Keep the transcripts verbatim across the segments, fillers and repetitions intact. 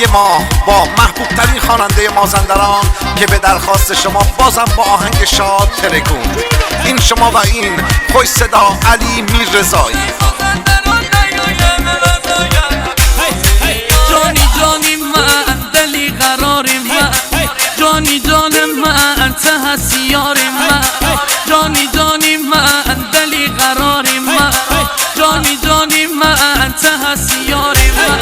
ما با محبوب ترین خوانندهٔ مازندران که به درخواست شما بازم با آهنگ شاد ترکون. این شما و این خوش صدا علی میررضایی. جانی جانی من، دلی قرار من، جانی جان من، تو هستی یار من، جانی جانی من، دلی قرار من، جانی جانی من، تو هستی یار من.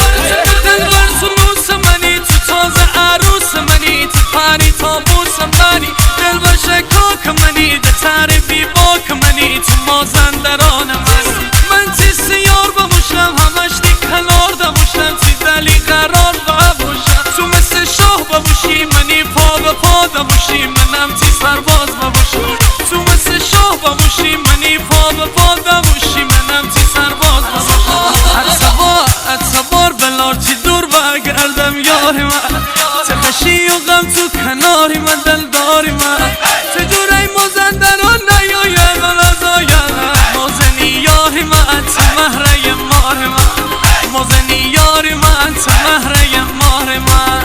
دلبر تو موس منی، تو تازه عروس منی، تو پری طاووس منی، دلبر شکاک منی، ده تر بی باک منی، تو مازندران منی. من تی سیار ببوشم، همش تی کنار دبوشم، تی دلی قرار ببوشم، تو مثل شاه ببوشی، منی پا به پا دبوشی، منم تی سرباز ببوشم. تو مثل شاه ببوشی، منی پا به پا دبوشی، منم تی سرباز ببوشم. اتوار، اتوار بلار تی دور بگردم یار من، چه خشی و غم تو کنار من، دلدار من. چه جوری مازندران نیاید، نزاید، مازنی یار من، چه مهره مار من، مازنی یار من، چه مهره مار من.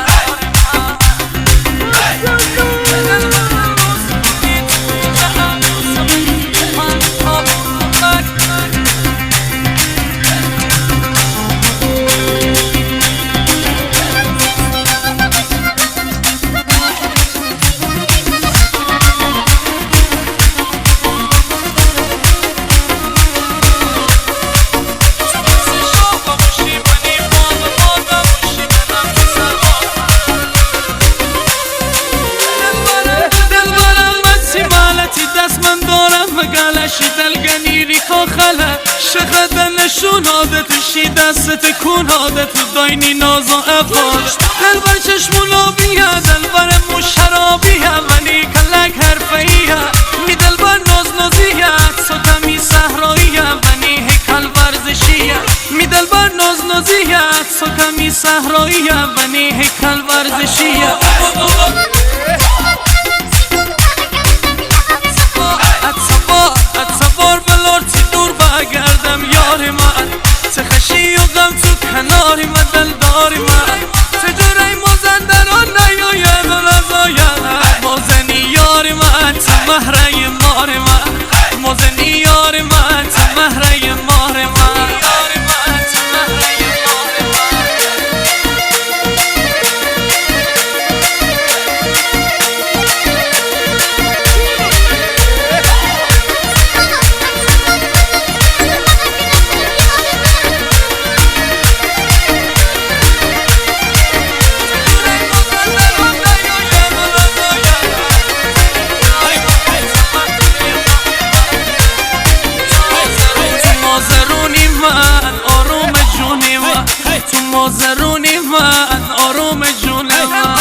دلبرم مسی مالتی دست من دارم مگلشی دلگنی ریکا خله شخه دنشون عادت شی دست کون عادت داینی ناز و افاش. دلبر چشمون آبیه، دلبر مو شرابیه، ولی کلک حرفه‌ایه. می دلبر ناز نازیه، عکس و کمی صحراییه، ولی هیکل ورزشیه. می دلبر ناز نازیه، عکس و کمی صحراییه، ولی هیکل ورزشیه. اتوار، اتوار بلار تی دور بگردم یار من. چه خشی و غم تو کناری من، دلداری من. چه جوری مازندران نیاید و نزاید، مازنی یار من، چه مهره مار من. مازنی یار من، چه مهره مار من. مازرونی من، آروم جونی من، تو مازرونی من، آروم جونی من.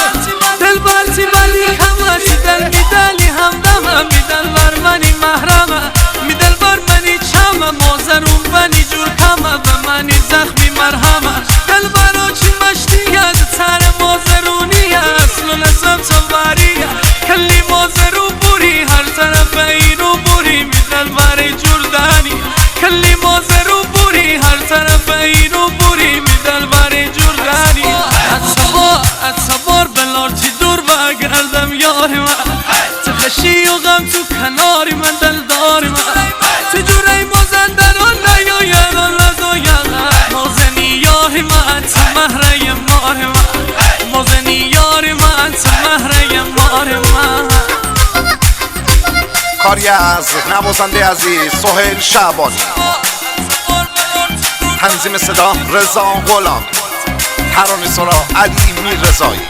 دلبر تی بلی کمه، تی دل می دلی همدمه، می دلبر منی محرمه، می دلبر منی چمه، مازرون بنی جور کمه، به منی زخمی مرهمه. دلبرا چی مشتیه، تر مازرونیه، اصل و نسب چاوریه، کلی مازرون بوری، هر طرف اینو بوری، می دلبر جور دنی. کلی مازرون بوری، هر طرف اینو بوری، می دلبر جور دنی. اتوار، اتوار بلار تی دور بگردم یار من. چه خشی و غم تو کناری من، دلداری من. چه جوری مازندران نیاید و نزاید، مازنی یار من، چه مهره مار من. مازنی یار من، چه مهره مار من. کاری از نوازندهٔ عزیز سهیل شعبانی، تنظیم صدا رضا غلام، ترانه سرا علی میررضایی.